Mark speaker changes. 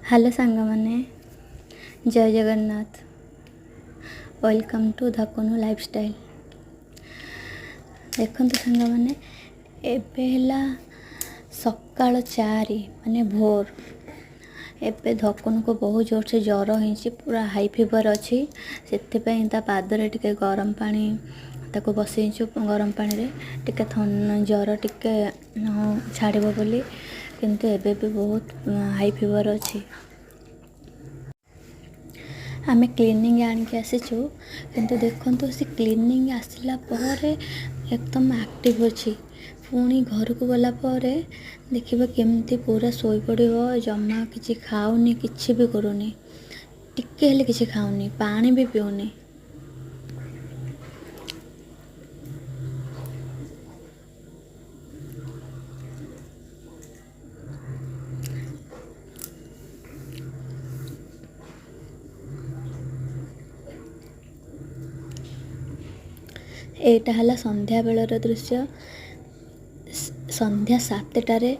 Speaker 1: Hello ସାଙ୍ଗମାନେ, ଜୟ Jagannath. Welcome to Dhakunu lifestyle. ଦେଖନ୍ତୁ ସାଙ୍ଗମାନେ, ଏବେ ହେଲା ସକାଳ 4, ମାନେ ଭୋର। ଏବେ ଧକୁନୁକୁ ବହୁତ ଜୋରସେ ଜ୍ୱର ହେଇଛି, ପୁରା ହାଇ ଫିଭର୍ ଅଛି। ସେଥିପାଇଁ ତା ପାଦରେ ଟିକେ ଗରମ ପାଣି ତାକୁ ବସେଇଛୁ। ଗରମ ପାଣିରେ ଟିକେ ଜ୍ୱର ଟିକେ ଛାଡ଼ିବ ବୋଲି। କିନ୍ତୁ ଏବେ ବି ବହୁତ ହାଇ ଫିଭର୍ ଅଛି। ଆମେ କ୍ଲିନିକ୍ ଆଣିକି ଆସିଛୁ, କିନ୍ତୁ ଦେଖନ୍ତୁ, ସେ କ୍ଲିନିକ୍ ଆସିଲା ପରେ ଏକଦମ ଆକ୍ଟିଭ୍ ଅଛି। ପୁଣି ଘରକୁ ଗଲା ପରେ ଦେଖିବ କେମିତି ପୁରା ଶୋଇପଡ଼ିବ। ଜମା କିଛି ଖାଉନି, କିଛି ବି କରୁନି, ଟିକେ ହେଲେ କିଛି ଖାଉନି, ପାଣି ବି ପିଉନି। ଏଇଟା ହେଲା ସନ୍ଧ୍ୟାବେଳର ଦୃଶ୍ୟ, ସନ୍ଧ୍ୟା 7ଟାରେ।